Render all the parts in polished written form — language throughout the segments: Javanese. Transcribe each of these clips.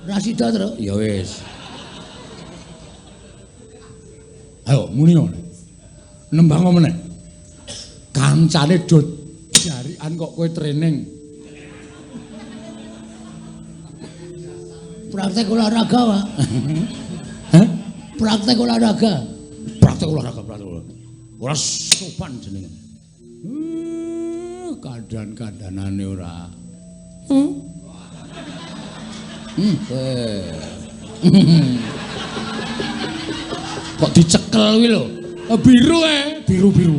Ora sida, Truk. Ya wis. Ayo muni ngono. Nembang meneh. Kancane do jarikan kok kowe training. Praktek olahraga, Pak. Hah? Praktek olahraga. Praktek olahraga, praktek olahraga. Ora sopan jenenge. Kandhan-kandhanane ora. Kok dicekel kuwi lho. Biru biru-biru.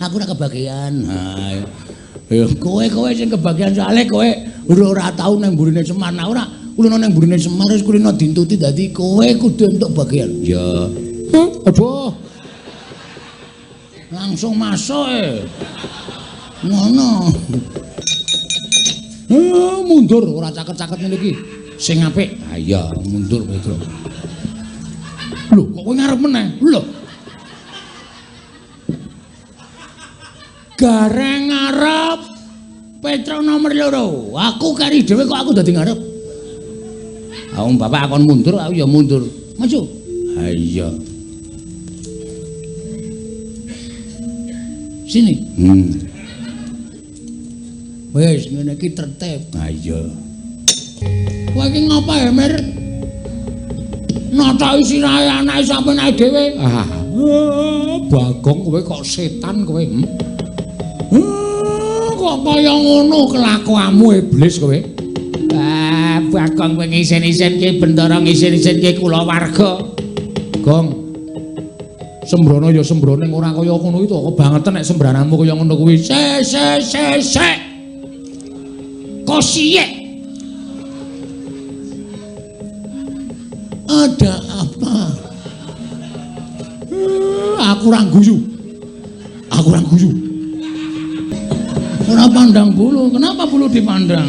Aku ora kebagian. Ha. Ya kowe-kowe sing kebagian soalé kowe ora tau nang mburine Semar. Nah ora kulino nang mburine Semar wis kulino dintuti dadi kowe kudu entuk bagian. Ya. Aduh. Langsung masuk e. Ngono. Mundur ora caket-caket ngene iki. Sing apik. Ha iya, mundur Petro. Lho, kok kowe ngarep meneh? Lho. Gareng ngarep Petro nomor 2. Aku kari dhewe kok aku dadi ngarep. Ha wong bapak akon mundur, aku ya mundur. Maju. Ha iya. Sini. Wis ngene iki tertib. Ha iya. Kowe iki ngapa ya, Mir? Natoki sirahe anake sampeyan ae dhewe. Ah, Bagong kowe kok setan kowe. Kok kaya ngono kelakuanmu iblis kowe? Ah, Bagong kowe ngisin-isinke Bentara ngisin-isinke kulawarga. Gong. Sembrono ya sembrono ning ora kaya ngono iki to, kebangetan nek sembrananmu kaya ngono kuwi. Se se se se. Kosiyek. Ada apa? Aku ora guyu. Aku ora guyu. Ora pandang bulu. Kenapa bulu dipandang?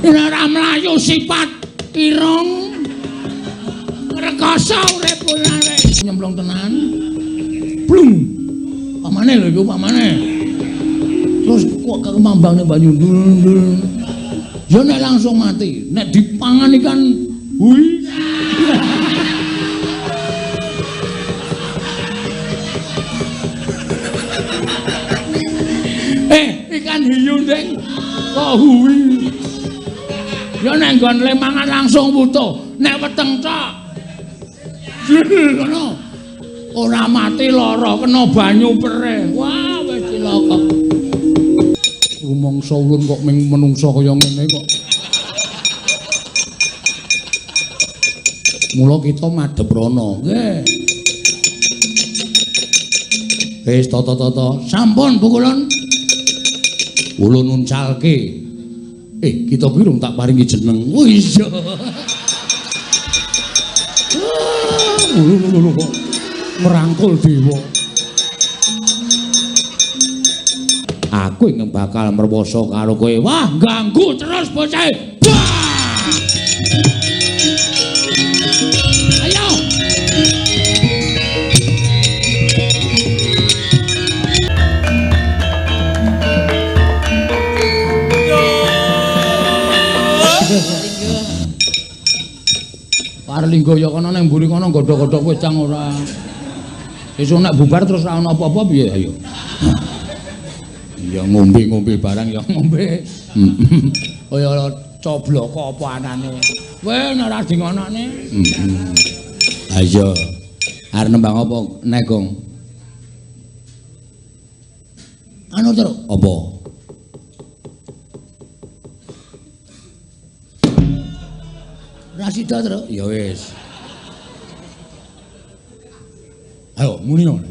Ora mlayu sifat irung. Rekoso urip ulare. Nyemplung tenan. Blung. Pamane lho iku pamane. Terus kok kemambang ning banyu ndul. Ya nek langsung mati, nek dipangan ikan hui. Ikan hiu ndeng kok hui. Ya nek nggon le mangan langsung wutuh, nek weteng tok. Ngono. Ora mati lara kena banyu perih. Wah, wis cilaka. Rumangsa ulun kok ming menungsa kaya ngene kok. Mula kita madhep rono. Nggih. Wis tata-tata. Sampun Bu Kulun. Ulun uncalke. Kita kuwi rung tak paringi jeneng. Oh iya. Lho kok merangkul dewa. Aku ingin bakal merwoso karo kowe. Wah, ganggu terus bocah. Ayo. Parlinggo ya kono nang mburi kono godhog-godhog wedang ora. Sesuk nek bubar terus ora ono apa-apa piye ayo. Ya ngombe-ngombe barang ya ngombe. Kaya cobloko apa anane. Kowe nek ora di ngonokne. Ha iya. Arep nembang apa nek, Gong? Anu, Truk. Apa? Ora sida, Truk. Ya wis. Ayo muni ngono.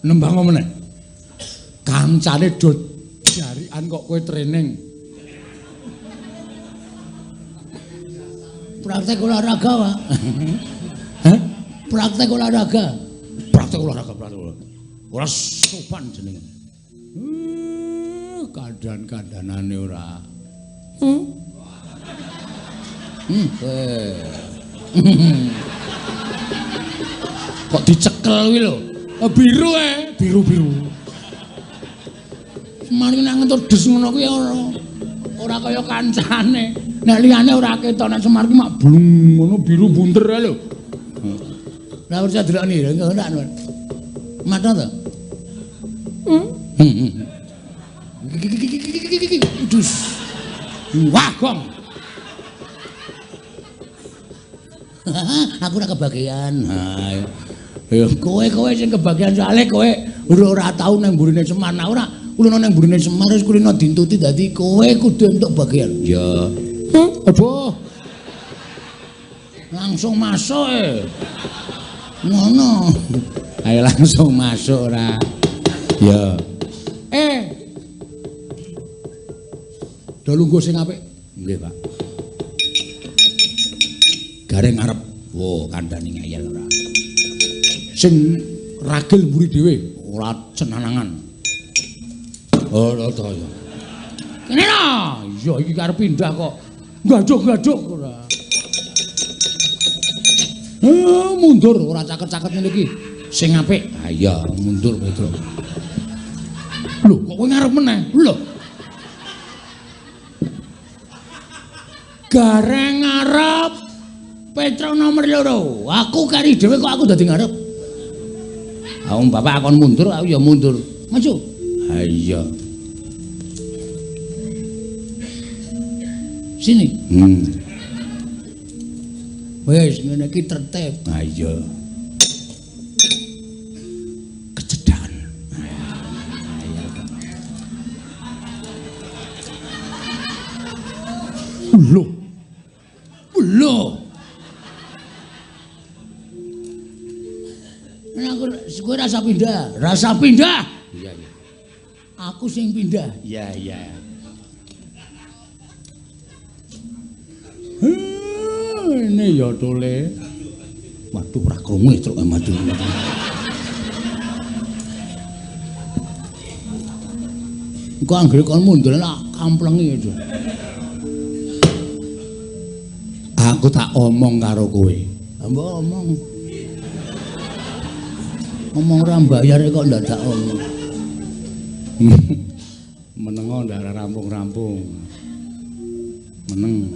Nembang meneh. Kancane do jarikan kok kowe training. Praktek olahraga, Pak. Hah? Praktek olahraga. Praktek olahraga, praktek olahraga. Ora sopan jenenge. Kandhan-kandhanane ora. Kok dicekel kuwi lho. Biru biru-biru. Semar iki nek ngentut des ngono kuwi ora. Ora kaya kancane. Nek liyane ora ketok, nek Semar ki mak blung ngono biru bunter ae lho. Lah percaya delokne lho, ora. Mata to? Dus. Wah, gong. Aku ora kebagian. Ha. Ya kowe-kowe sing kebagian soalé kowe ora tau nang mburine Semar. Nah ora kulino nang mburine Semar wis kulino dintuti dadi kowe kudu entuk bagian. Ya. Aduh. Langsung masuk e. Ngono. Ayo langsung masuk ora. Ya. Do lungguh sing apik. Nggih, Pak. Gareng arep. Wo, kandhani ngeyel ora. Sing ragil mburi dhewe, ora cenanangan. Oh, to ya. Kene lho. Iya iki arep pindah kok. Gaduk-gaduk ora. Mundur ora caket-caket ngene iki. Sing apik. Ha iya, mundur Petro. Lho, kok kowe ngarep meneh? Lho. Gareng ngarep Petro nomor 2. Aku kari dhewe kok aku dadi ngarep. Ha wong bapak akon mundur, aku ya mundur. Maju. Ha iya. Sini. Wis ngene iki tertib. Ha iya. Kecedakan. Lho. Lho. Aku kowe rasa pindah, rasa pindah. Iya, iya. Aku sing pindah. Iya, iya. Ini ya tole. Waduh ora krungu truk maju. Engko anggere kon mundur tak kamplengi aja. Aku tak omong karo kowe. Mbok omong. Omong ora mbayar kok ndadak omong. Menengo ndak rampung-rampung. Meneng.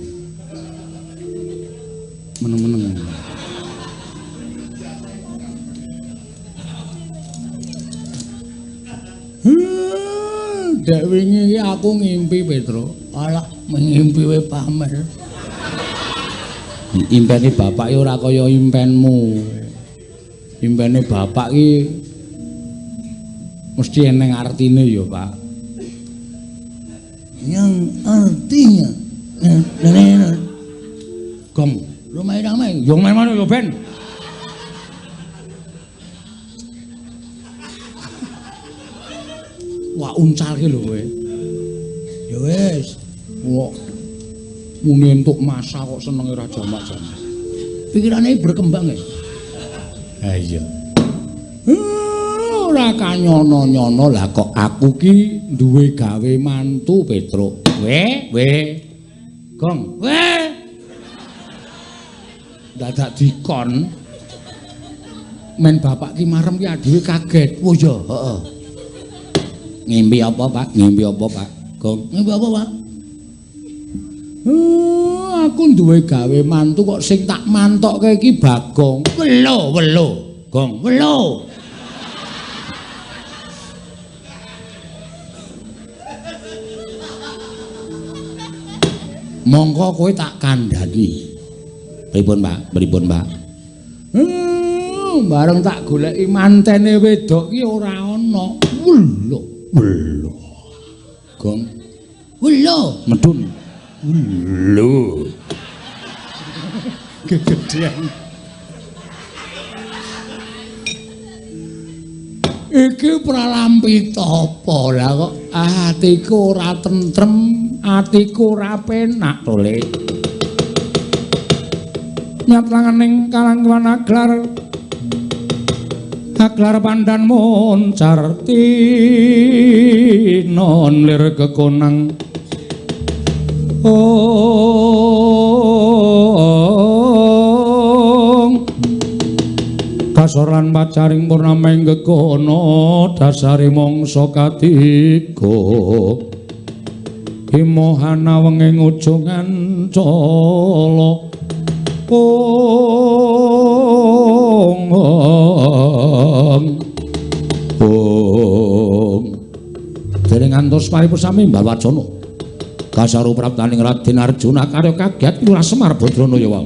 Meneng-meneng. Dek wingi iki aku ngimpi Petro. Alah, ngimpi we pamer. Impene bapak ki ora kaya impenmu. Impene bapak ki mesti eneng artine ya, Pak. Yang artinya gong rumah ramai. Yo main-main yo ben. Wah uncalke lho kowe. Ya wis. Wah. Muni entuk masa kok senenge ora jamak-jamak. Pikirane berkembang ya. Ha iya. Ora kanyono-nyono lah kok aku ki duwe gawe mantu Petruk. We, we. Gong, we. Dadak dikon. Men bapak ki marem ki adewe kaget. Oh iya, heeh. Ngimpi apa, Pak? Ngimpi apa, Pak? Gong, ngimpi apa, Pak? Aku duwe gawe mantu kok sing tak mantokke iki Bagong. Welo, welo. Gong, welo. Mongko kowe tak kandhani. Pripun, Pak? Pripun, Pak? Bareng tak goleki mantene wedok ki ora ana. Welo, welo. Gong. Welo, medun. Welo. Kegedean. Iki pralampita apa lah kok atiku ora tentrem, atiku ora penak to, Le. Nyat langening kalangwan aglar. Aglar pandan moncar tinon lir kekonang. Ong Asor lan pacaring purnama ing gegono dasare mangsa katiga. Imohana wenging ujung ancala. Ong ong. Ong. Dereng ngantos paripusami Mbah Wacana. Kasaru praptaning Raden Arjuna karya kaget Lurah Semar Badrana ya wau.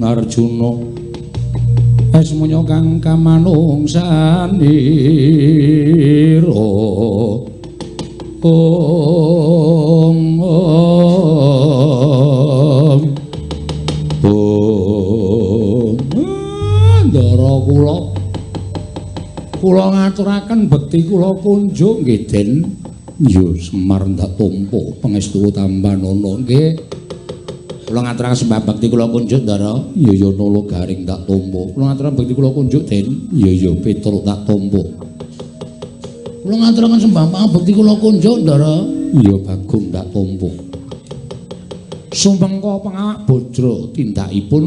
Arjuna esmunya kang kamanungsanira. Ong ong ong. Ndara kula kula ngaturaken bekti kula kunjuk nggih Den. Ya Semar ndak tampa pangestu tambanana nggih. Kula ngaturaken sembah bekti kula kunjuk Ndara. Ya ya Nala Garing tak tampa. Kula ngaturaken bekti kula kunjuk Den. Ya ya Petruk tak tampa. Kula ngaturaken sembah bekti kula kunjuk Ndara. Ya Bagong tak tampa. Sumengko pangawak bajra tindakipun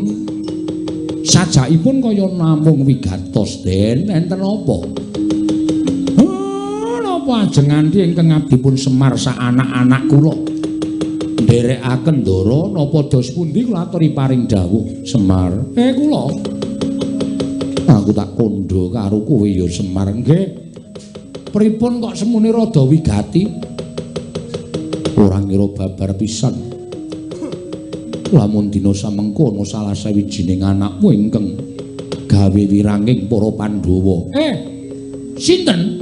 sajakipun kaya namung wigatos Den. Enten apa? Napa ajeng nganti ingkang abdipun Semar sak anak-anak kula nderekaken ndara napa dos pundi kula aturi paring dawuh Semar. Kula aku tak kandha karo kowe ya Semar. Nggih. Pripun kok semune rada wigati? Ora ngira babar pisan. Lamun dina samengko ana salah sawijining anakmu ingkang gawe wiranging para Pandhawa. Sinten?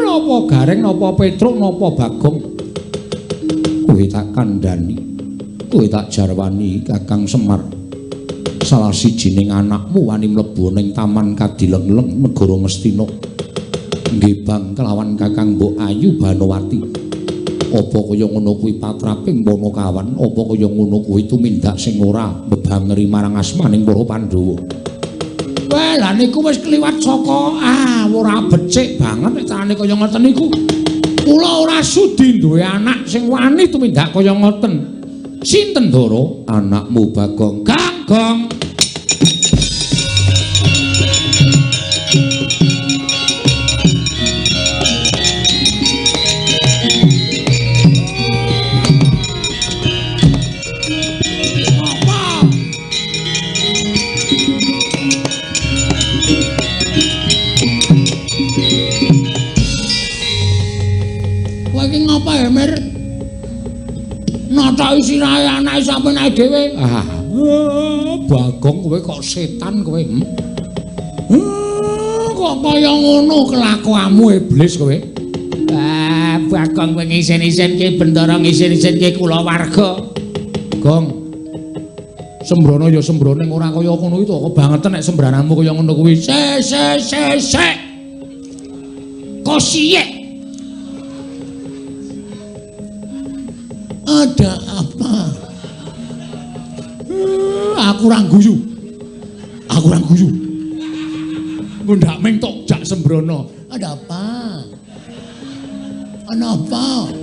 Napa Gareng, napa Petruk, napa Bagong? Kowe tak kandhani, kowe tak jarwani Kakang Semar. Salah sijining anakmu wani mlebu ning Taman Kadilengleng negara Ngastina. Nggih bang kelawan Kakang Mbok Ayu Banowati. Apa kaya ngono kuwi patraping Panakawan? Apa kaya ngono kuwi tumindak sing ora mbebangeri marang asmaning para Pandhawa? Wah, lha niku wis kliwat saka ora becik banget nek carane kaya ngoten niku. Kula ora sudi duwe anak sing wani tumindak kaya ngoten. Sinten Ndara? Anakmu Bagong. Gagong. Natoki sirahe anake sampeyan ae dhewe. Bagong kowe kok setan kowe. Kok kaya ngono kelakuanmu iblis kowe. Bagong kowe ngisin-isinke bendara ngisin-isinke kulawarga. Gong. Sembrono ya sembrono ning ora kaya ngono iki to, kebangetan nek sembrananmu kaya ngono kuwi. Se se se se. Kosiyek. Ada apa? Aku ora guyu. Aku ora guyu. Ngundak ming tok jak sembrono. Ada apa? Ana apa?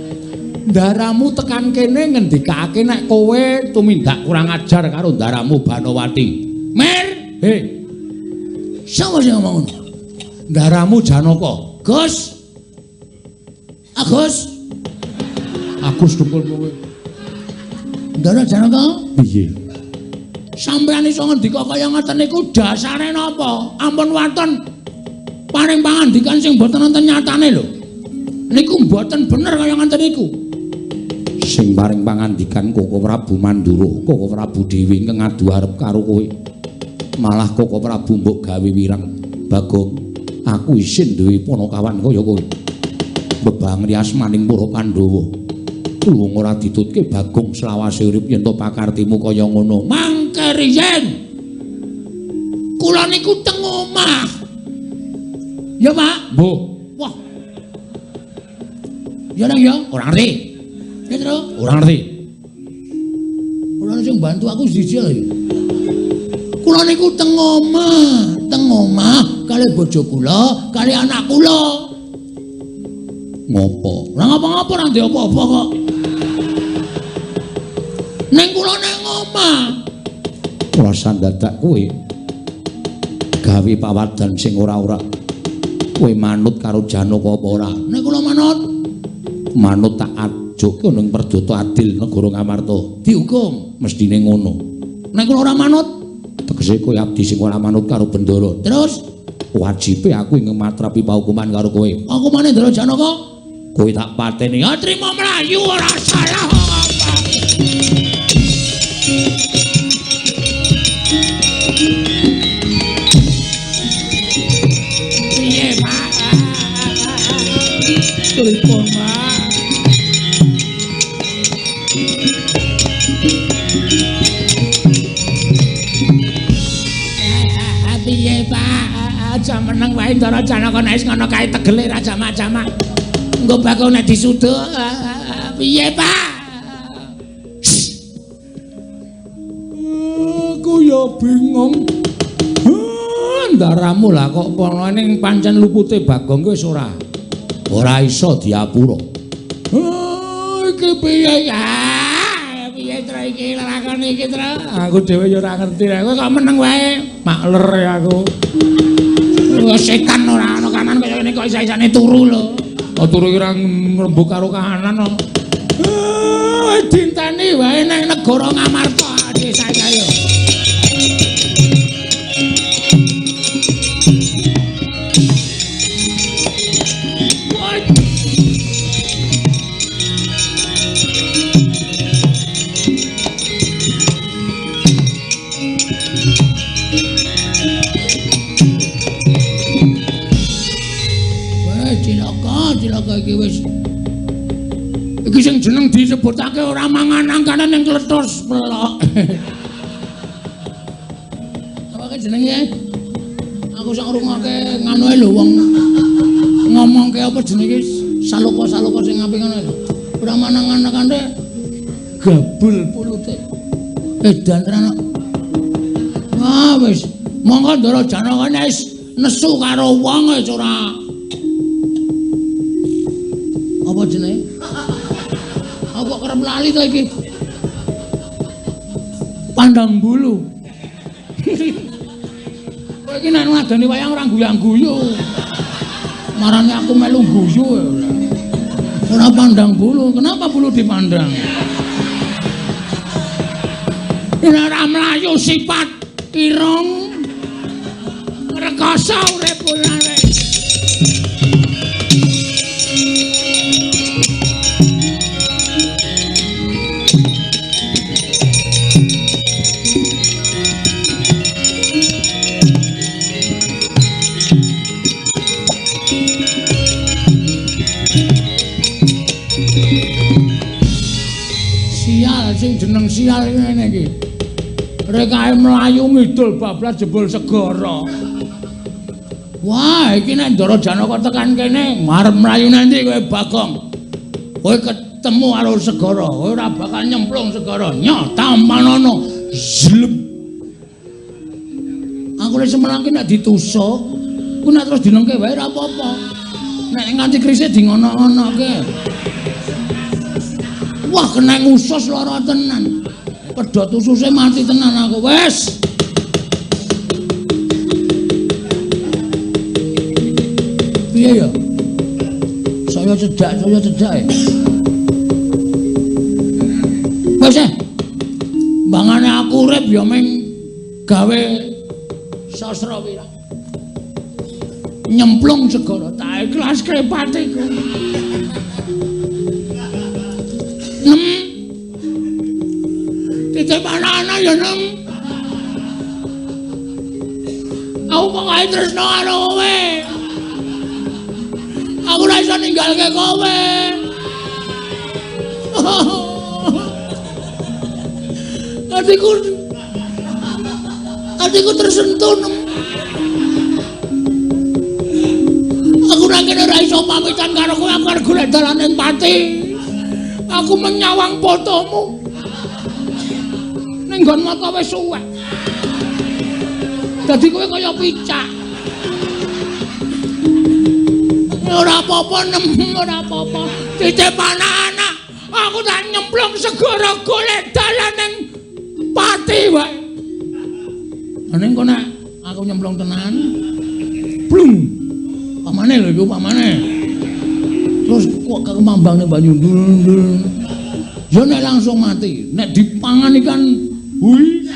Ndaramu tekan kene ngendikake nek kowe tumindak kurang ajar karo ndaramu Banowati. Mer, he. Sapa sing ngomong ngono? Ndaramu Janaka. Gus. Agus. Agus dengkul kowe. Ndara Janaka? Piye? Sampeyan iso ngendika kaya ngoten niku dasare napa? Ampun waton paring pangandikan sing mboten wonten nyatane lho. Niku mboten bener kaya ngoten niku. Sing paring pangandikan Koko Prabu Mandura, Koko Prabu dhewe ingkang adu arep karo kowe. Malah Koko Prabu mbok gawe wirang. Bagong, aku isin duwe panakawan kaya kowe. Bebangri asmaning para Pandhawa. Luwung ora ditutke Bagong selawase urip yen to pakartimu kaya ngono. Mangke riyen kula niku teng omah. Ya, Pak? Mbuh. Wah. Ya nang ya, ora ngerti. Ya, Tru? Ora ngerti. Ora sing bantu aku siji lho. Kula niku teng omah kalih bojo kula, kalih anak kula. Ngopo? Ora ngapa-ngapa, ora ndek apa-apa kok. Ning kula nang omah. Ora sandadak kowe gawe pawadan sing ora-ora. Kowe manut karo Janaka apa ora? Nek kula manut, manut tak ajokke ning Perdata Adil negara Ngamarta. Dihukum mestine ngono. Nek kula ora manut, tegese kowe abdi sing ora manut karo Bendara. Terus wajibe aku ing matrapi paukuman karo kowe. Aku maneh Ndara Janaka? Kowe tak pateni. Ya trimo mlayu ora salah apa. Piye, Pak? Pripun, Pak? Piye, Pak? Aja meneng wae Ndara Janaka nek wis ngono kae tegele ra jamak-jamak. Engko bakal nek disuduk. Piye, Pak? Aku ya bingung. Ndaramu lah kok kono ning pancen lupute Bagong ki wis ora. Ora iso diapura. Iki piye ya? Piye tro iki lakon iki tro? Aku dhewe ya ora ngerti. Kowe kok meneng wae. Makler ya aku. Wah setan ora ana kanan kaya ngene kok isa-isane turu lho. Oh turu ki ora ngrembug karo kahanan kok. Dinteni wae nang negara Ngamarta desa yo. Cilaka iki wis. Iki sing jeneng disebutake ora mangan angkane ning kletus pelok. Apa ke jenenge? Aku sak ngrungokke ngono lho wong ngomongke apa jenenge saloka-saloka sing apik ngono lho. Ora mangan-angkane gabul pulute. Edan tenan. Wah wis, monggo Ndara Janaka nek nesu karo wong wis ora. Apa jenenge? Apa kerep lali to iki? Pandang bulu. Kowe iki nek ngadani wayang ora guyang-guyu. Marane aku melu guyu. Ora pandang bulu. Kenapa bulu dipandang? Nek ora mlayu sifat irung rekoso urip ulane. Sing jeneng sial ngene iki. Rekae mlayu ngidul bablas jebul segara. Wah, iki nek Ndara Janaka tekan kene, arep mlayu nanti kowe Bagong. Kowe ketemu karo segara, kowe ora bakal nyemplung segara. Nyoh, tampanono. Zlep. Aku lek semelang ki nek ditusuk, ku nek terus dinengke wae ora apa-apa. Nek nganti krise di ngono-ngonoke. Wah, kena usus lara tenan. Pedhot ususe mati tenan aku. Wes. Piye ya? Saya cedak ya. Wis bangane aku urip ya ming gawe sastra wirang. Nyemplung segara tak ikhlas krepatiku. Nem. Titip anak-anak ya nem. Aku pokoke tresno karo kowe. Aku ora iso ninggalke kowe. Atiku tersentuh nem. Aku ora kene ora iso pamitan karo kowe, aku arep golek dalan ning pati. Aku menyawang fotomu. Ning nggon mata wis suwek. Dadi kowe kaya picak. Ora apa-apa nem, ora apa-apa. Titip anak-anak, aku tak nyemplung segara golek dalan ning pati wae. Ning kok nek aku nyemplung tenan. Blung. Pamane lho iku pamane. Terus kok kemambang ning banyu ndul. Ya nek langsung mati, nek dipangan ikan hui.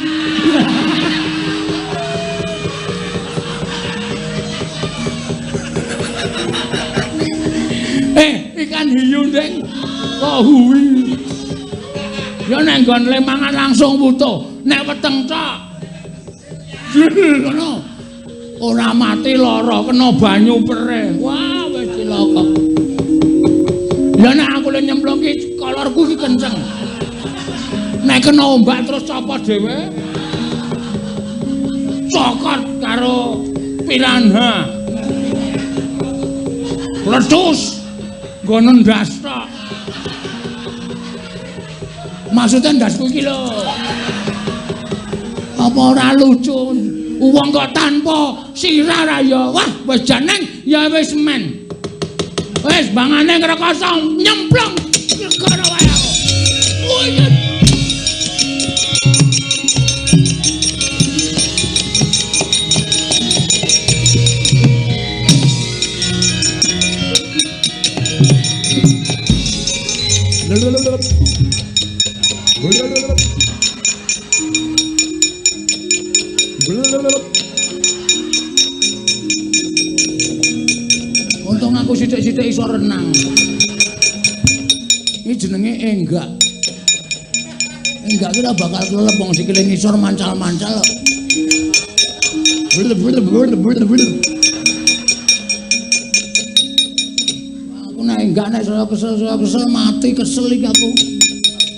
Ikan hiu ndeng kok hui. Ya nek nggon le mangan langsung wutuh, nek weteng tok. Ngono. Ora mati lara kena banyu perih. Wah, wis cilaka. Ya nek aku le nyemplung ki kolorku ki kenceng. Nek kena ombak terus copot dhewe. Cokot karo piranha. Letus. Nggono ndas tok. Maksudnya ndasku iki lho. Apa ora lucu? Wong kok tanpa sirah ra ya. Wah, wis jeneng ya wis men. Wis bangane ngrekoso nyemplung segara wae aku. Uyut. Untung aku sithik-sithik iso renang. Iki jenenge enggak. Enggak kira bakal kelelep wong sikile ngisor mancal-mancal kok. Aku nek enggak nek saya kesel mati kesel iki aku.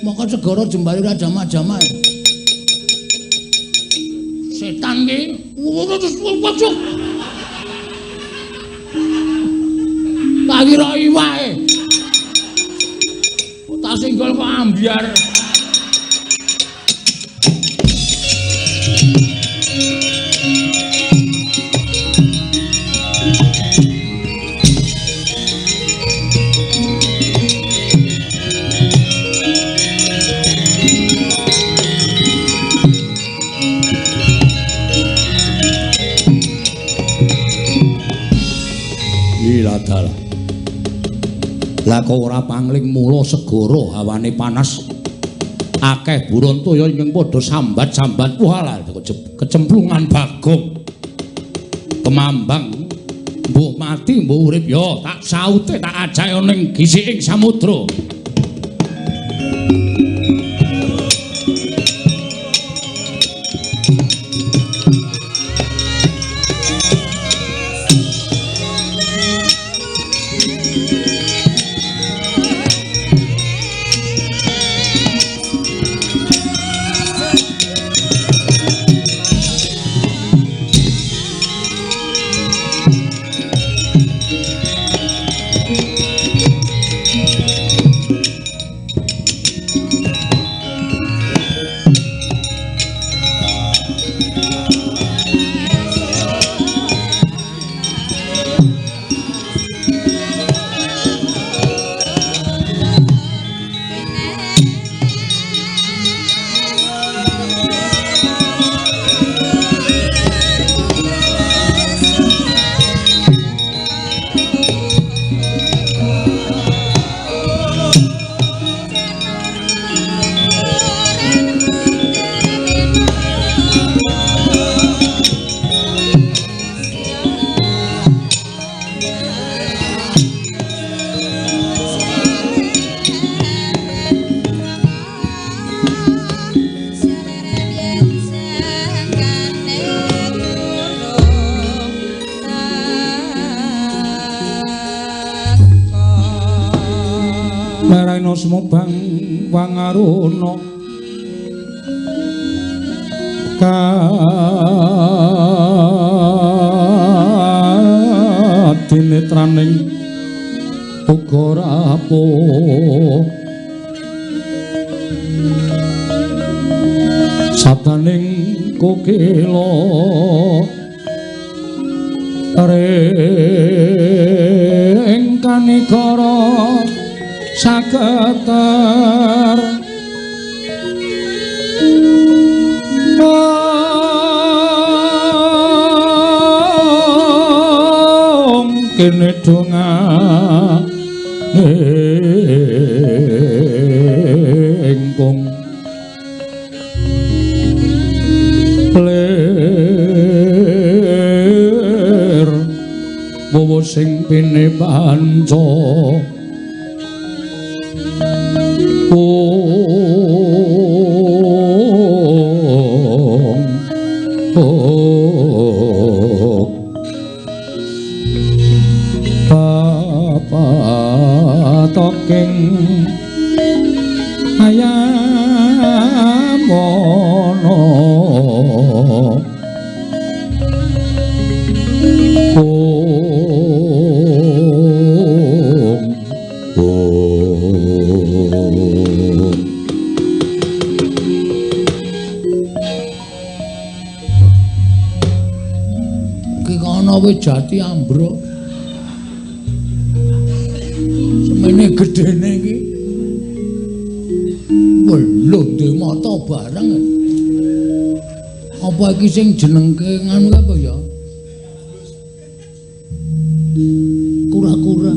Moko segara jembare ora jamak-jamak. Setan ki. Tak kira iwake. Tak singgol kok ambyar. Lah kok ora pangling mula segara hawane panas. Akeh burontaya ingkang padha sambat-sambat. Walah kecemplungan Bagong. Kemambang mbuh mati mbuh urip ya tak saute tak ajake ning gisiking samudra. Dina sumobang wangaruna kadinetraning uga rapuh sabdaning kokila ring kanigara saketer kene dongane ingkung lir wowo sing pinepanca Patoking ayamono Ki kono wis jati ambruk. Semene gedene iki. Lho ndek mata bareng. Apa iki sing jenengke nganu apa ya? Kura-kura.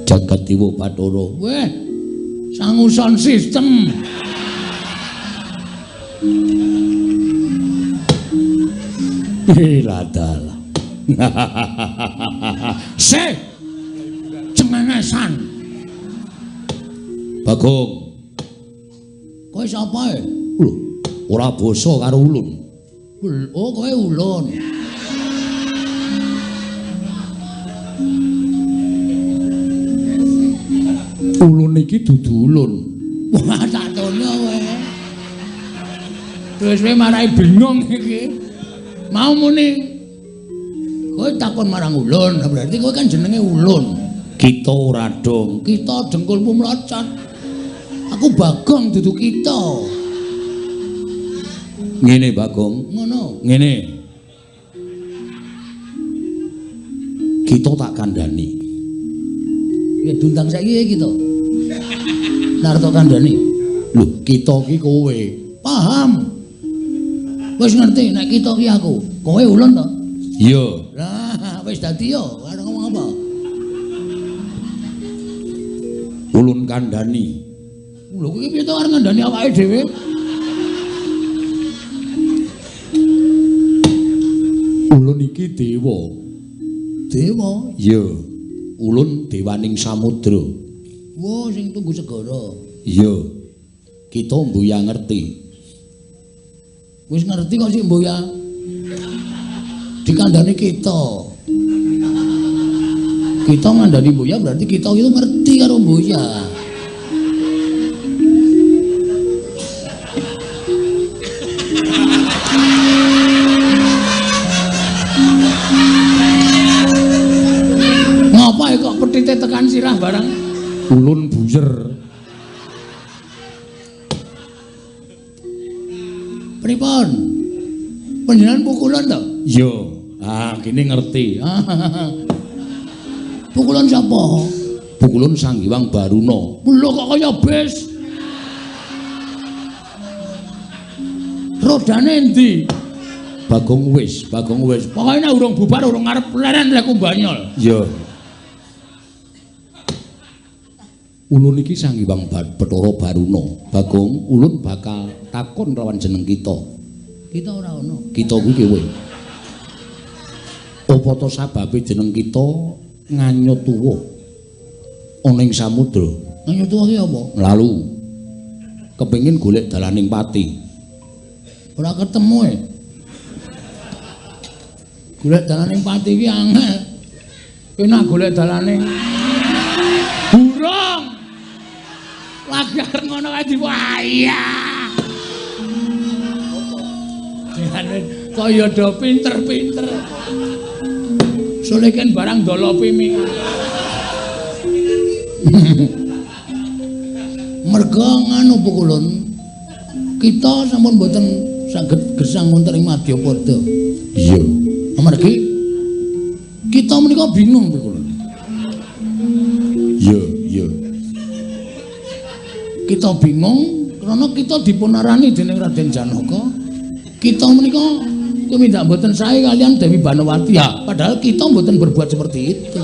Jagat Dewa Bathara. Weh. Sangu sound system. Iladalah. Se cengengesan. Bagong. Kowe sapa e? Lho, ora basa karo ulun. Oh, kowe ulun. Ulun iki dudu ulun. Wah, tak tono kowe. Terus kowe marai bingung iki. Mau muni kowe takon marang ulun, berarti kowe kan jenenge ulun. Kita ora dong. Kita dengkulmu mlocot. Aku Bagong dudu kita. Ngene Bagong, ngono. Ngene. Kita tak kandhani. Ya diundang saiki kita. Narto kandhani. Lho, kita ki kowe. Paham. Wis ngerti nek kita ki aku. Kowe ulun to? Iya. Lah, wis dadi yo, arep ngomong apa? Ulun kandhani. Lho, iki piye to arep ngandhani awake dhewe? Ulun iki dewa. Dewa? Iya. Ulun dewaning samudra. Wah, sing tunggu segara. Iya. Kita mbuya ngerti. Wis ngerti kok sik mbuya. Dikandhani kita. Kita ngandhani mbuya berarti kita itu ngerti karo mbuya. Ngapa kok petite tekan sirah barang? Ulun buyer. Pripun? Panjenengan pukulan to? Iya. Ah, kene ngerti. Pukulan sapa? Pukulan Sang Hyang Baruna. Lho kok kaya bis. Rodane endi? Bagong wis, Bagong wis. Pokoke nek urung bubar urung arep leren lek banyol. Iya. Ulun iki Sang Hyang Bathara Baruna. Bagong, ulun bakal takon lawan jeneng kita. Kita ora ono. Kita kuwi kowe. Apa to sababe jeneng kita nganyut tuwa ana ing samudra? Nganyut tuwa ki apa? Lalu kepengin golek dalaning pati. Ora ketemu e. Golek dalaning pati ki angel. Enak golek dalane. Burung. Lagi arep ngono kae diwayah. Kaya do pinter-pinter. Soleken barang dolopi mi. Merga nganu pukulun. Kita sampun mboten saged gesang wonten ing Madyapada. Iya. Amargi kita menika bingung pukulun. Iya, iya. Kita bingung karena kita dipunarani dening Raden Janaka. Kita menika tumindak mboten sae kalian Dewi Banowati. Ya, padahal kita mboten berbuat seperti itu.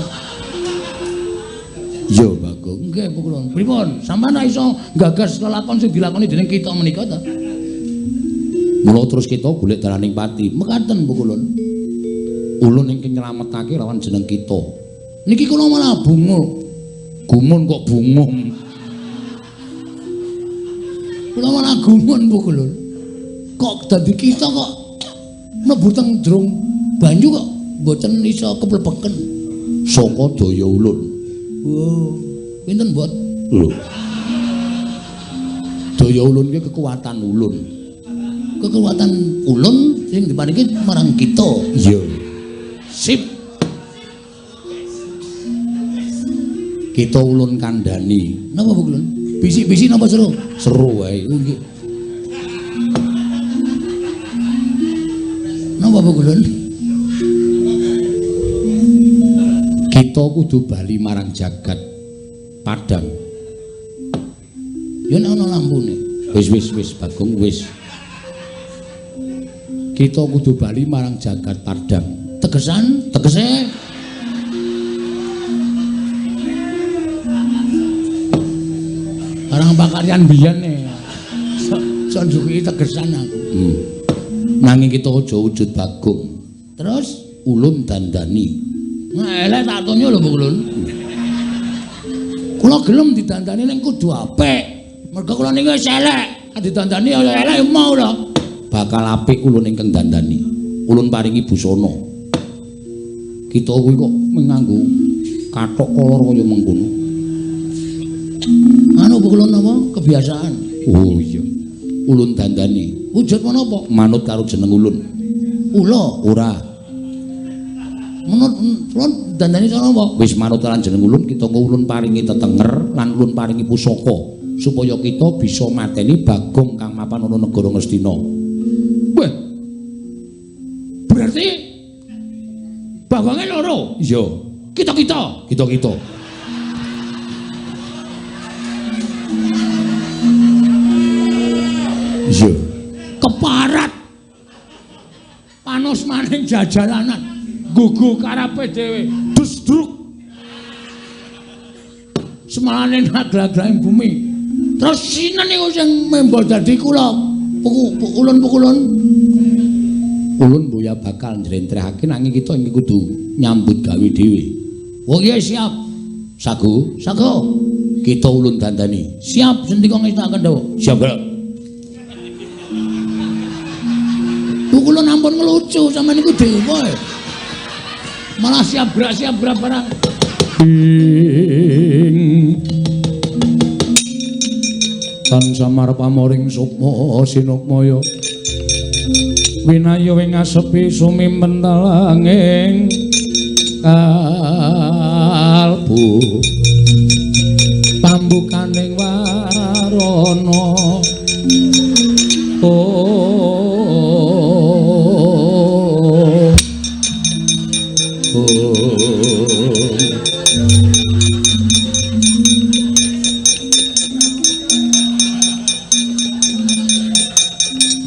Iya, Bagong. Nggih, pukulun. Pripun? Sampeyan ra iso gagas lelakon sing dilakoni dening kita menika ta? Mula terus kita golek dalaning pati. Mekaten pukulun. Ulun ingkang nyelametake lawan jeneng kita. Niki kula malah bunguh. Gumun kok bungung. Kula malah gumun pukulun. Kok dadi kita kok mlebu teng jero banyu kok mboten iso keplepeken. Saka daya ulun. Oh, pinten, Mbot? Lho. Daya ulun ki kekuatan ulun. Kekuatan ulun sing diparingi marang kita. Iya. Sip. Kita ulun kandhani. Napa ulun? Bisik-bisik napa seru? Seru wae. Nggih. Napa ulun? Kita kudu bali marang jagat Padang. Ya nek ana lampune. Wis wis wis Bagong wis. Kita kudu bali marang jagat Padang. Tegesan, tegese barang pakaryan biyen e. Sok njuki tegesan aku. Nanging kita aja wujud Bagong. Terus ulun dandani. Elek tak tonyo lho, Ulun. Kula gelem didandani ning kudu apik. Mergo kula niki wis elek. Didandani ya elek mau lho. Bakal apik ulun ingkang dandani. Ulun paringi busana. Kita kuwi kok nganggo kathok kolor kaya mengkono. Anu kula napa kebiasaan. Oh iya. Ulun dandani. Wujud menapa? Manut karo jeneng ulun. Ula ora. Menurut ulun dandani cara apa? Wis manut lan jeneng ulun, kita ulun paringi tetenger lan ulun paringi pusaka supaya kita bisa mateni Bagong kang mapan ana negara Ngastina. Wah. Berarti Bagonge loro? Iya. Kita-kita. Kita-kita. Iya. Keparat. Panos maning jajalanan. Gugu karepe dhewe, dusdruk. Semalane naglag-glahing bumi. Terus sinten niku sing membo dadi kula ulun-pukulun? Ulun boya bakal njlentrehake nanging kita iki kudu nyambut gawe dhewe. Oh iya siap. Sago, sago. Kita ulun dandani. Siap sendika ngestakaken dawuh. Siap, Bro. Pukulun ampun ngelucu sampeyan niku dewa. Malah siap gerak barang. Ing tan samar pamoring sukma sinukmaya winaya ing asepi sumimpen talanging kalbu pambukaning warana. Oh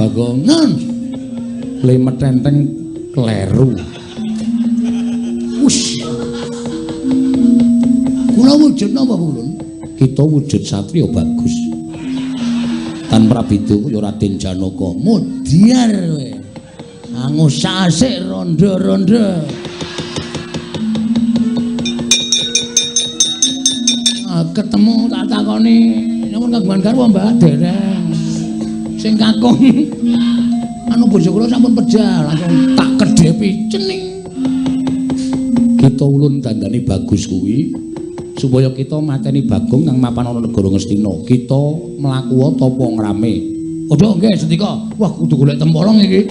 Bagongan limetenteng kleru. Wus. Kula wujud napa ulun? Kita wujud satriya bagus. Tan prabida kaya Raden Janaka. Mudyar kowe. Angus asik rondo-rondo. Ketemu tak takoni nyuwun kagungan garwa Mbah dereng. Sing kakung anu bojo kula sampun pejah langsung tak kedhepi cening. Kita Kita ulun dandani bagus kuwi supaya kita mateni Bagong kang mapan ana negara Ngastina. Kita mlaku tapa ngrame. Padha nggih sendika. Wah, kudu golek tempolong iki.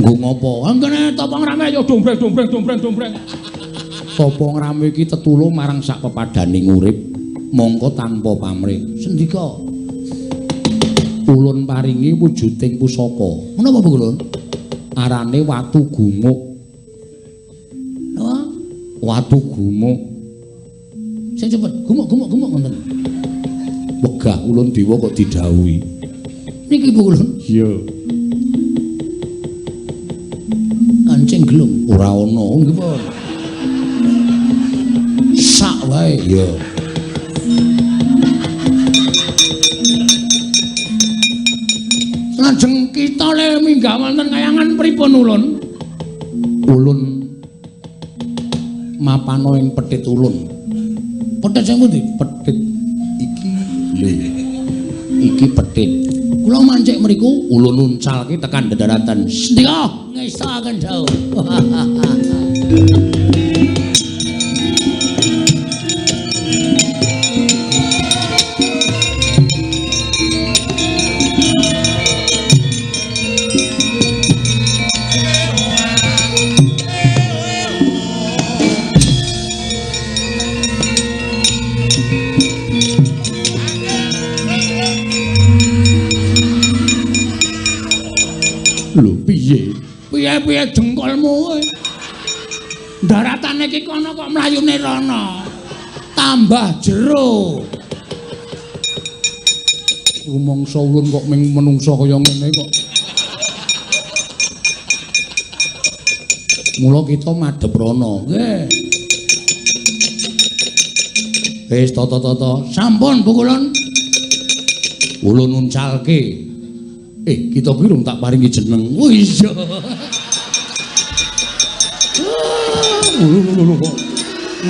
Nggo ngopo? Anggene tapa ngrame ya dombreng dombreng dombreng dombreng. Tapa ngrame iki tetulung marang sak pepadaning urip mongko tanpa pamrih. Sendika. Ulun paringi wujuding pusaka. Menapa Bu Ulun? Arane watu gumuk. Napa? Watu gumuk. Sing cepet, gumuk gumuk gumuk ngoten. Wegah ulun dewa kok didhawuhi. Niki Bu Ulun. Iya. Kancing gelung ora ana nggih pun. Sak wae. Iya. Lajeng kita le minggah wonten kayangan pripun ulun? Ulun mapana ing petit ulun. Petit sing pundi? Petit iki lho. Iki petit. Kula mancik mriku ulun uncalke tekan dedaratan. Sendika ngestokaken dawuh. Lho piye? Piye-piye jengkolmu kowe? Daratane iki kono kok mlayune rono. Tambah jero. Rumangsa ulun kok ming menungsa kaya ngene kok. Mula kita madhep rono. Nggih. Wis tata-tata. Sampun Bu Kulun. Ulun uncalke. Kita kuwi rung tak paringi jeneng. Oh iya. Lho kok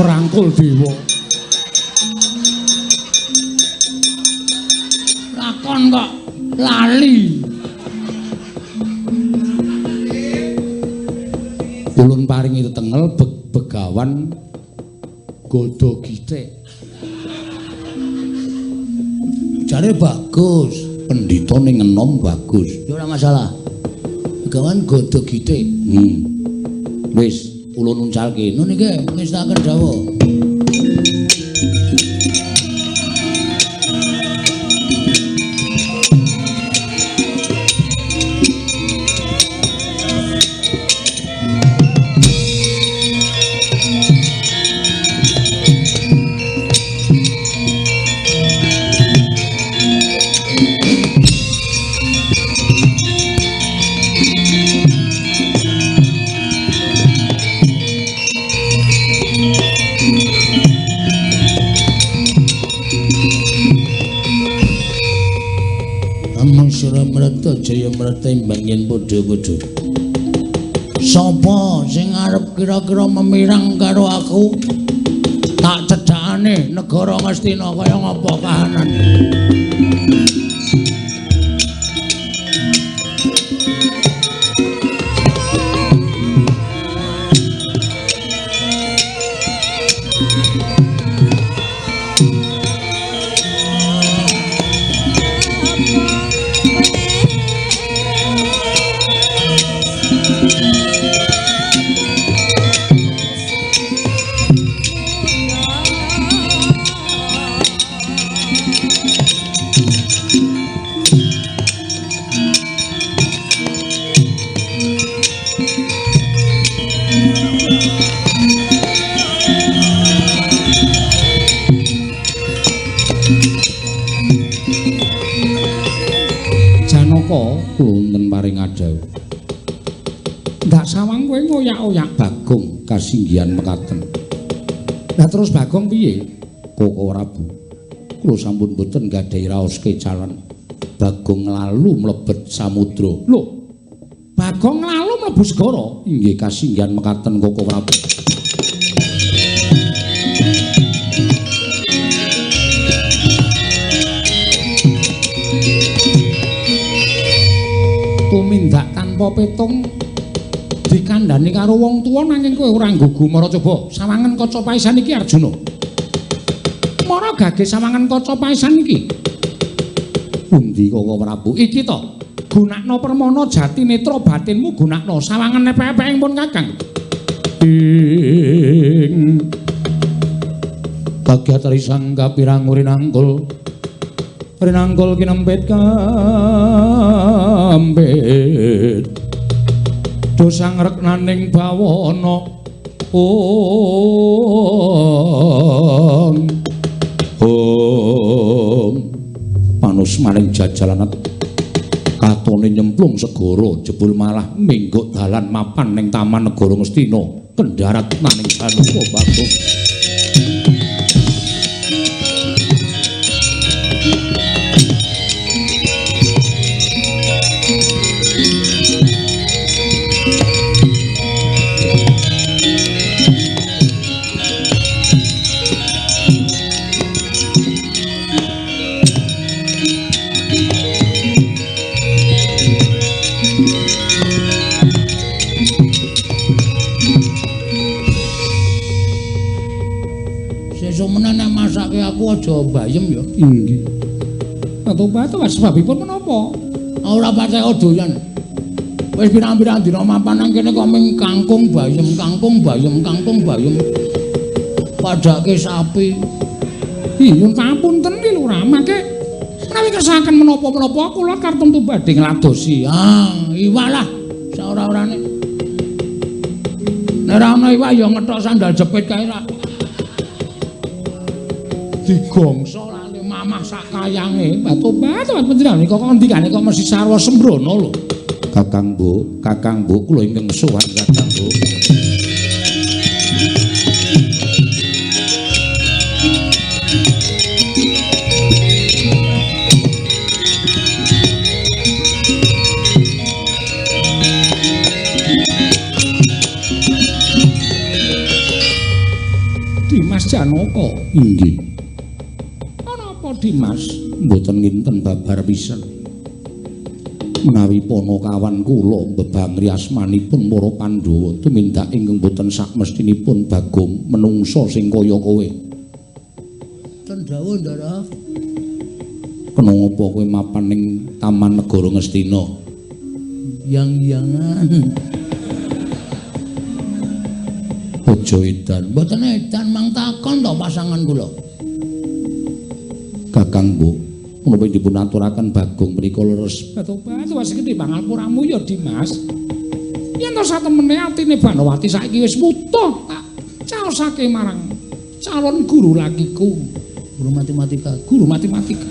merangkul dewa. Lakon kok lali. Ulun paringi tetengel begawan Gada Githik. Jare bagus. Pendhita ning enom bagus. Ya ora masalah. Begawan Gada Githik. Wis ulun uncalke. Nun iki ngestaken dawuh. Jaya mreta imbang yen padha-padha. Sapa sing arep kira-kira memirang karo aku? Tak cedhakane negara Ngastina kaya ngapa kahanan. Janaka wonten paring adhawuh. Ndak sawang kowe ngoyak-oyak Bagong kasinggihan mekaten. Lah terus Bagong piye? Koko Prabu, kula sampun boten gadhahi raos kecalan. Bagong lalu mlebet samudra. Lho, Bagong lalu mlebu segara? Inggih kasinggihan mekaten Koko Prabu. Tumindak tanpa petung Dikandhani karo wong tuwa nanging kowe ora nggugu mara coba sawangen kaca paesan iki Arjuna. Mara gage sawangen kaca paesan iki. Pundi Koko Prabu? Iki to. Gunakno permana jati netra batinmu gunakno sawangen epek-epek pun Kakang. Ing kagiat risang kapirang rinangkul rinangkul kinempit kambit dosa ngreknaning bawana ong ong panus maning jajalan katone nyemplung segara jebul malah mingguk dalan mapan ning Taman Negara Ngastina kendharat maning Janaka Bagong. Aku aja bayem ya. Inggih. Batu-batu sebabipun menapa? Ora patek doyan. Wis pirang-pirang dina mapan nang kene kok ming kangkung bayem, kangkung bayem, kangkung bayem. Padake sapi. Iya, pangapunten iki Lurah, mangke menawi kersakaken menapa-menapa kula kartemtu badhe ngladosi. Ah, iwak lah saora-orane. Nek ora ana iwak ya ngethok sandal jepit kae lah. Digongso lali mamah sak kayange batu-batu panjenengan kok ngendikane kok mesti sarwa sembrono lho. Kakang Mbok, Kakang Mbok kula ingkang sowan Kakang Mbok. Dimas Janaka. Inggih. Dimas mboten nginten babar pisan menawi panakawan kula mbebangri asmanipun para Pandhawa tumindak ingkang mboten sakmestinipun Bagong menungsa sing kaya kowe. Ten dawuh Ndara. Kena ngapa kowe mapan ning Taman Negara Ngastina? Yang-yangan. Aja edan. Mboten edan mang takon to pasangan kula. Kakang Mbok, menapa dipun aturaken Bagong menika leres? Batu-batu wis gedhe pangapuramu ya Dimas. Yen to satemene atine Banowati saiki wis wutuh tak caosake marang calon guru lakiku, guru matematika, guru matematika.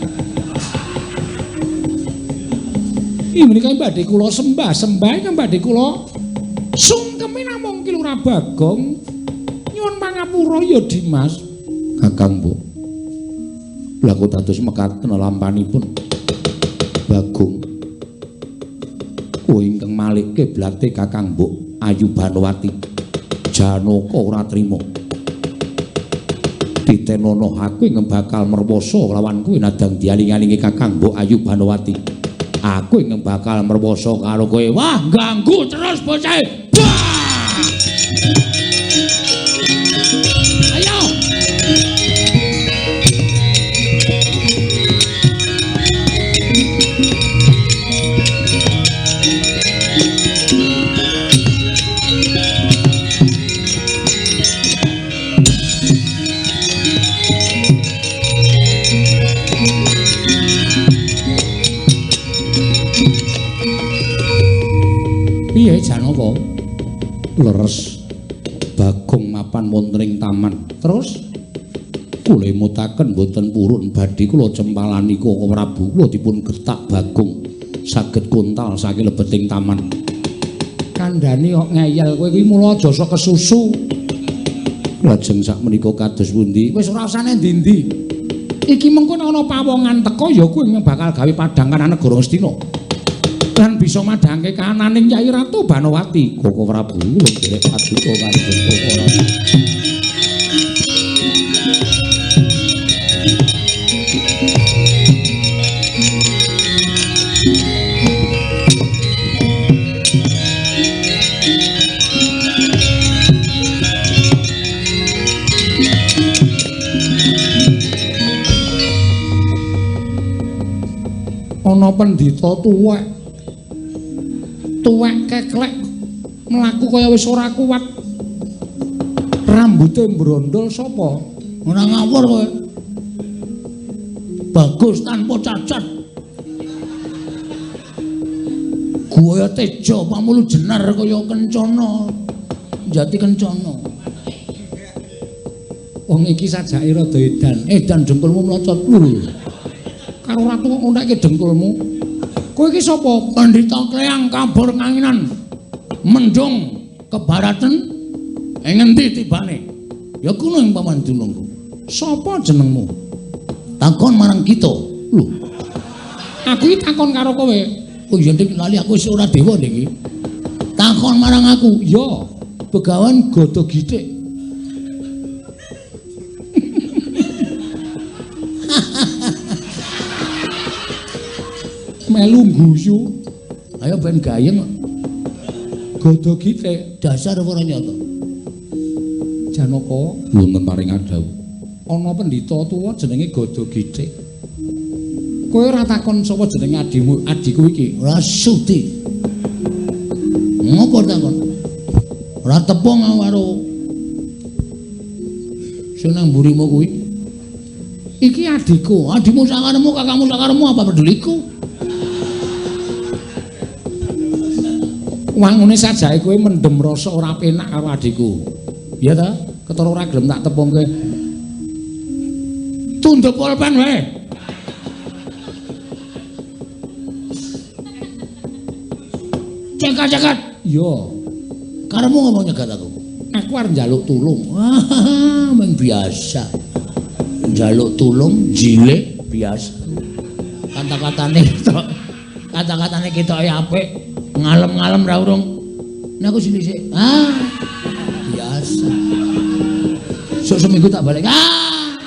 Iki menika badhe kula sembah-sembah ingkang badhe kula sungkemi namung Ki Lurah Bagong. Nyuwun pangapura ya Dimas. Kakang Mbok, lha kok dados mekaten lampanipun Bagong. Kowe ingkang malik kiblate Kakang Mbok Ayu Banowati. Janaka ora trima. Titenono aku ingkang bakal merwoso lawan kowe nadang dialing-alingi Kakang Mbok Ayu Banowati. Aku ingkang bakal merwoso karo kowe. Wah, ganggu terus bocah. Ayo. Piye Janaka? Leres Bagong mapan wonten ing taman. Terus kula emutaken mboten purun badhe kula cempalani Koko Prabu kula dipun gertak Bagong saged kontal saking lebeting taman. Kandhane kok ngeyel kowe kuwi mula aja sok kesusu. Lajeng sakmenika kados pundi? Wis ora usah ndi-ndi. Iki mengko nek ana pawongan teka ya kowe bakal gawe padhang kanan negara Ngastina. Lan bisa madhangke kananing Kyai Ratu Banowati. Koko Prabu kula nderek paduka kanjeng Koko Prabu. Ana pendhita tuwek. Tuwek keklek mlaku kaya wis ora kuat. Rambute mbrondol sapa? Ora ngawur kowe. Bagus tanpa cacat. Guaya teja pamulu jenar kaya kencana. Jati kencana. Wong iki sajake rada edan. Edan dengkulmu mlocot lho. Karo ratu kok ngontekke dengkulmu. Kowe iki sapa? Pendhita Kleyang kabur kanginan. Mendung kebaratan ing ngendi tibane? Ya kuno ing paman dunungku. Sapa jenengmu? Takon marang kita. Lho. Aku iki takon karo kowe. Oh iya dik lali aku wis ora dewa niki. Takon marang aku. Ya, Begawan Gada Githik. Melu guyu. Ayo ben gayeng. Gada Githik dasar ora nyata. Janaka wonten paring adhawuh. Ana pendhita tuwa jenenge Gada Githik. Kowe ora takon sapa jenenge adimu, adiku iki? Ora sudi. Ngopo takon? Ora tepung karo sing nang mburimu kuwi. Iki adiku, adimu sakaremu, kakangmu sakaremu apa peduliku? Wangune sajake kowe mendem rasa ora penak karo adiku. Ya ta? Ketara ora gelem tak tepungke. Tunduk pulpen wae. Cekat-cekat. Iya. Karepmu ngomong nyegat aku. Aku arep njaluk tulung. Wah, meng biasa. Njaluk tulung jilek biasa. Kata-katane ketok. Kata-katane ketoke apik. Ngalem-ngalem ra urung. Nek aku sini sik. Ah. Biasa. Sok seminggu tak balik. Ah.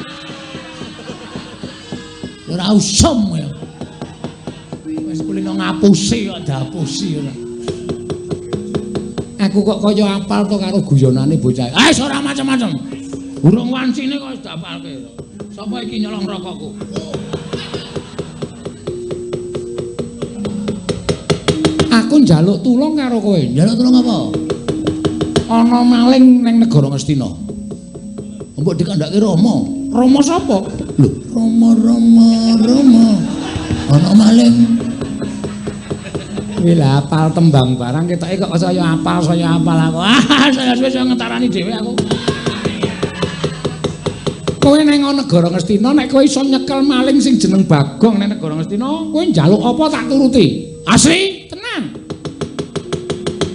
Ora usum ya. Wis kulino ngapusi kok diapusi ora. Aku kok kaya apal to karo guyonane bocah. Ah wis ora macem-macem. Urung wancine kok wis diapalke. Sapa iki nyolong rokokku? Aku njaluk tulung karo kowe. Njaluk tulung apa? Ana maling ning negara Ngastina. Mbok dikandhake Rama. Rama sapa? Lho, Rama Rama Rama. Ana maling. Kuwi lha apal tembang barang ketoke kok saya apal aku. Ah, saya suwe ngetarani dhewe aku. Kowe nang negara Ngastina nek kowe iso nyekel maling sing jeneng Bagong nang negara Ngastina, kowe njaluk apa tak turuti. Asli? Tenan.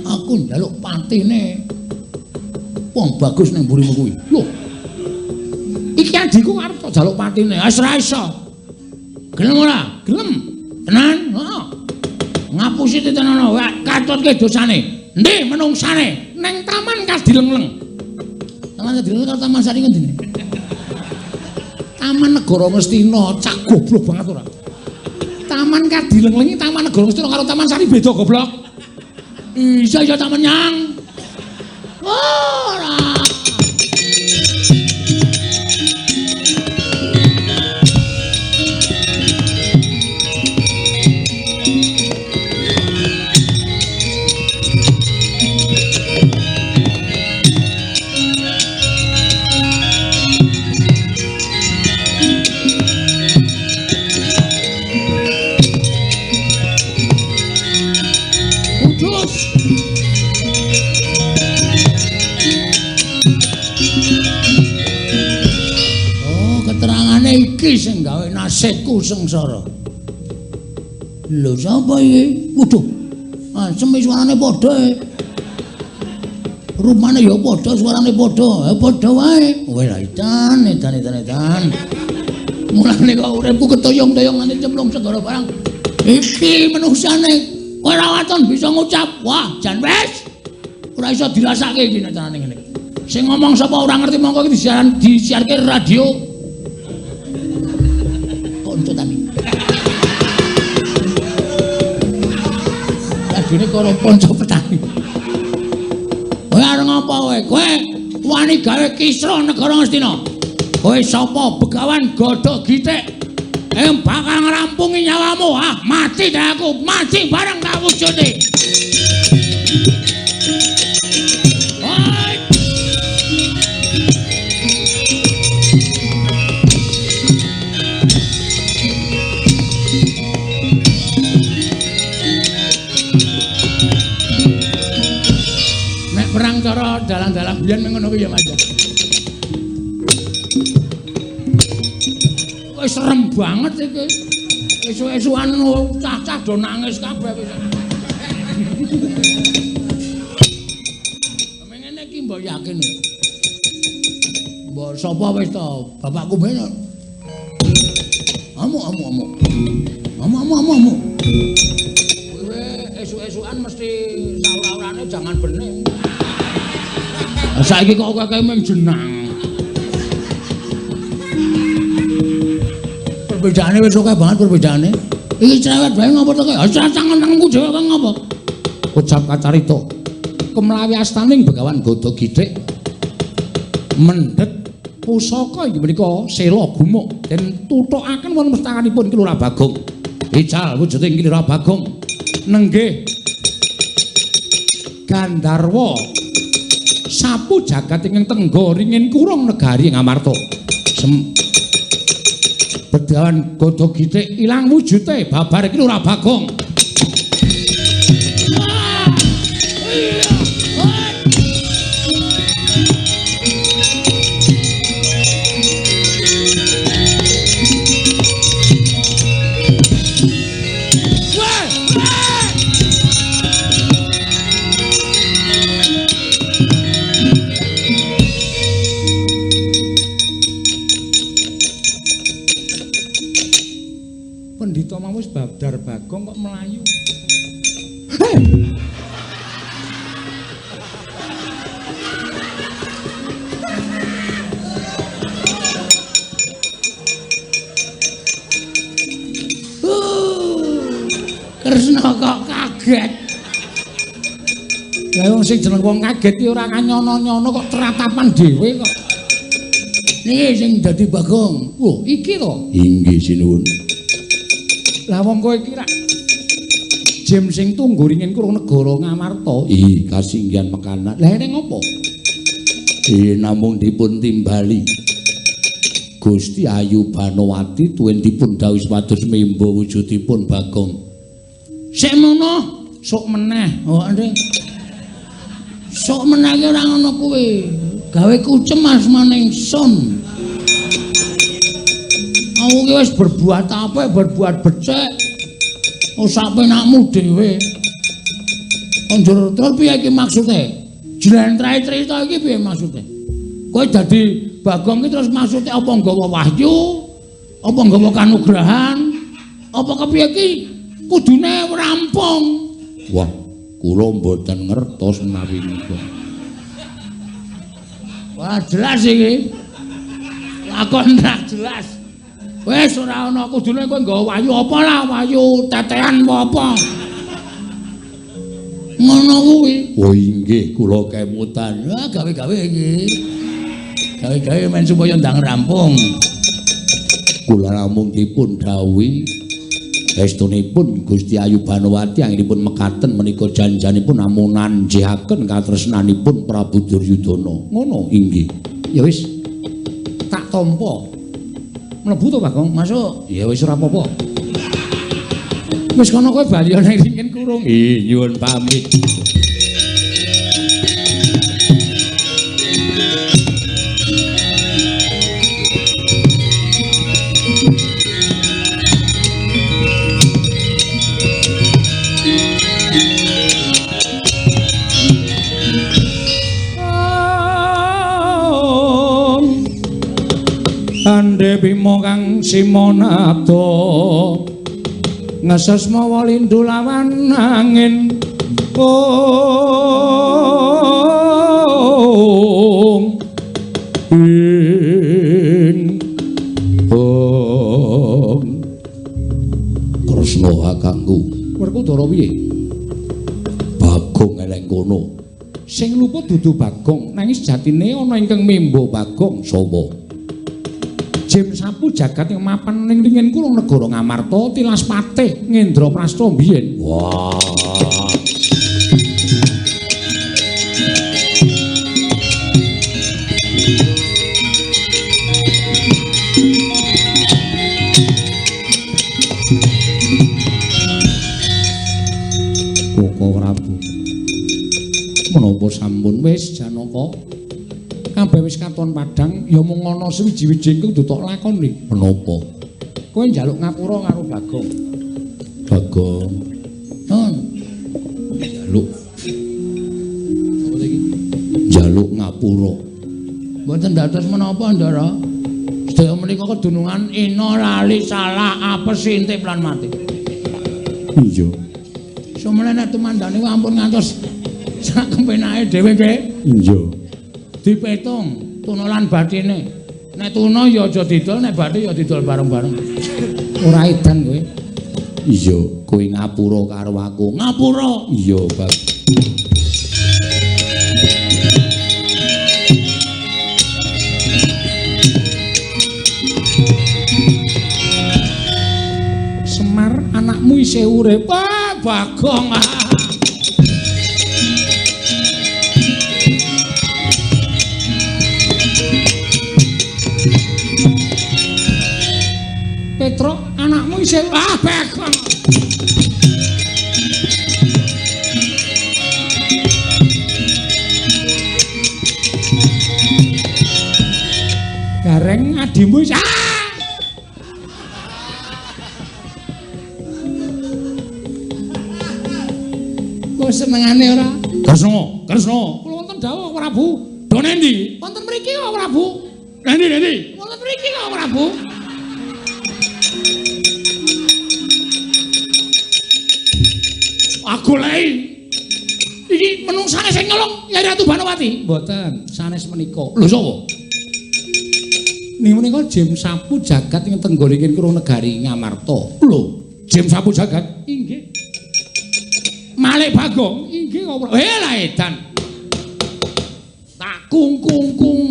Aku njaluk patine wong bagus nang mburimu kuwi. Lho. Iki adikku arep tok jaluk patine. Wis ora iso. Gelem ora? Gelem. Tenan? Heeh. Ngapusi titenono, katutke dosane. Endi menungsane? Neng taman Kadilengleng. Taman Kadilengleng karo Taman Sari ngendi? Taman Negara Ngastina, cak goblok banget ora. Taman Kadilengleng iki Taman Negara Ngastina karo Taman Sari beda goblok. Iya iya taman nyang. Ora. Iki sing gawe nasibku sengsara. Lho sapa iki? Waduh. Asem suarane padha e. Rupane ya padha, suarane padha. Ya padha wae. Kowe lah edan, edan, edan, edan. Mulane kok uripku ketoyong-toyong nganti cemplung segara barang. Iki menungsane ora waton bisa ngucap. Wah, jan wis. Ora iso dirasake iki nek carane ngene. Sing ngomong sapa ora ngerti mongko iki disiaran disiarke radio. Tani. Radione karo ponco petani. Kowe arep ngapa kowe? Kowe wani gawe kisruh negara Ngastina. Kowe sapa Begawan Gada Githik? Bakal ngrampungi nyawamu. Ah, mati dah aku, mati bareng tak wujude. Nek perang cara dalang-dalang biyen ngono kuwi ya Mas. Wis serem banget iki. Esuk-esukan cah-cah do nangis kabeh wis. Ngene iki mbok yakin. Mbok sapa wis to? Bapakku ben. Amuk amuk amuk. Amuk amuk amuk amuk. Kowe esuk-esukan mesti saura-urane jangan bening. Saiki kok akeh mung jenang. Perbedaane wis akeh banget perbedaane. Iki cerewet bae ngopo to kowe? Ha tangan-tanganku dhewe kok ngopo? Ucap kacarita. Kemlawi astaning Begawan Gada Githik mendhet pusaka inggih menika sela gumuk den tuthukaken wonten mustanganipun Ki Lurah Bagong. Ical wujuding Ki Lurah Bagong nenggih Gandharwa sapu jagat ingkang tengga ringin kurung negari Ngamarta. Begawan Gada Githik ilang wujute babar Ki Lurah Bagong. Pendhita mau wis babdar Bagong kok melayu. Hei! Kresna kok kaget. Lah wong sing jeneng wong kaget ki ora nyono-nyono kok tratapan dhewe kok. Niki sing dadi Bagong. Wah, iki to. Inggih sinuwun. Lah wong kowe iki rak jem sing tunggu ringin kurung negara Ngamarta. Ih, kasinggihan mekanan. Lah ene ngopo? Ih, namung dipun timbali. Gusti Ayu Banowati tuwin dipun dhawuhi supados membo wujudipun Bagong. Sik mono, sok meneh. Oh, ndek. Sok meneh ki ora ngono kuwi. Gawe kucem asmane ingsun. Aku ki wis berbuat apik, berbuat becik. Oh, sak penakmu dhewe. Njur terus piye iki maksude? Jlentrahe crita iki piye maksude? Kowe dadi Bagong ki terus maksude apa nggawa wahyu? Apa nggawa kanugrahan? Apa kepiye iki? Kudune rampung. Wah, kula mboten ngertos menawi niku. Wah, jelas iki. Lakon ra jelas. Wis ora ana kudune kowe nggawa wahyu apa lah, wahyu tetean apa. Ngono kuwi. Oh inggih, kula kemutan. Wah, gawe-gawe iki. Gawe-gawe men supaya ndang rampung. Kula namung dipun dhawuhi estunipun Gusti Ayu Banowati anggenipun mekaten menika janjanipun namung nanjihaken katresnanipun Prabu Duryudana. Ngono inggih. Ya wis tak tampa. Mlebu to Bagong? Masuk. Ya wis ora apa-apa. Wis kono kowe bali nang ringin kurung. Ih, nyuwun pamit. Ande Bima kang simonado ngeses mawa lindu lawan angin. Ong ing ong Kresna kakangku. Werkudara piye? Bagong eleng kono. Sing luput dudu Bagong, nanging sejatine ana ingkang membo Bagong. Sapa? Jim sapu Sapu Jagat ing mapan ning ringin kula negara Ngamarta tilas patih Ngendraprasta biyen. Wah. Koko Prabu. Menapa sampun wis Janaka? Kabeh wis katon padhang ya mung ana suwiji-wiji kudu tok lakoni. Menapa? Kowe njaluk ngapura karo Bagong. Bagong. Nun. Njaluk. Apa iki? Njaluk ngapura. Mboten dados menapa, Ndara? Sedaya menika kedunungan ina lali salah apes intip lan mati. Iya. Sumene nek tumandane ampun ngantos sak kempenake dhewe nggih. Iya. Dipetung tuna lan batine. Nek tuna ya aja didol, nek bathi ya didol bareng-bareng. Ora edan kowe. Iya, kowe ngapura karo aku. Ngapura. Iya, Bang. Semar anakmu isih urip. Wah, Bagong. Petruk anakmu isih ah Bagong. Gareng adimu isih ah. Kok senengane ora? Kresna, Kresna. Kula wonten dawuh Prabu. Do nendi? Wonten mriki kok Prabu. Nendi, nendi? Wonten mriki kok Prabu. Aku lei. Iki menungsane sing nyolong Yai Ratu Banowati. Mboten, sanes menika. Lho sapa? Ning menika Jim Sapu Jagat ing tenggone karo negari Ngamarta. Lho, Jim Sapu Jagat? Inggih. Malik Bagong? Inggih kok. Eh lah edan. Tak kung kung kung.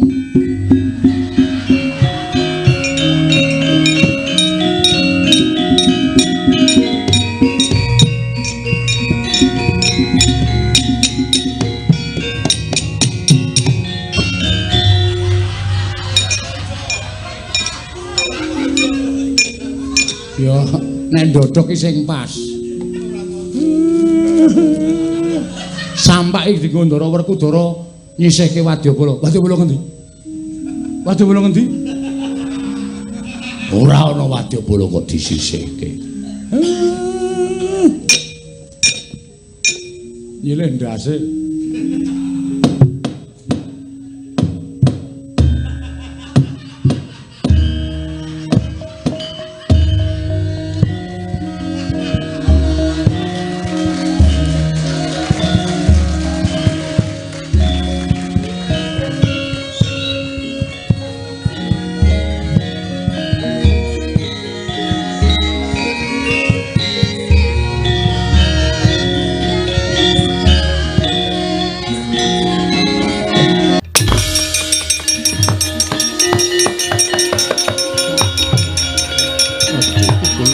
Ya, nek ndodhok ki sing pas. Sampak iki dienggo Ndara Werkudara nyisihke Wadyabala. Wadyabala ngendi? Wadyabala ngendi? Ora ana Wadyabala kok disisihke. Nyilih ndase.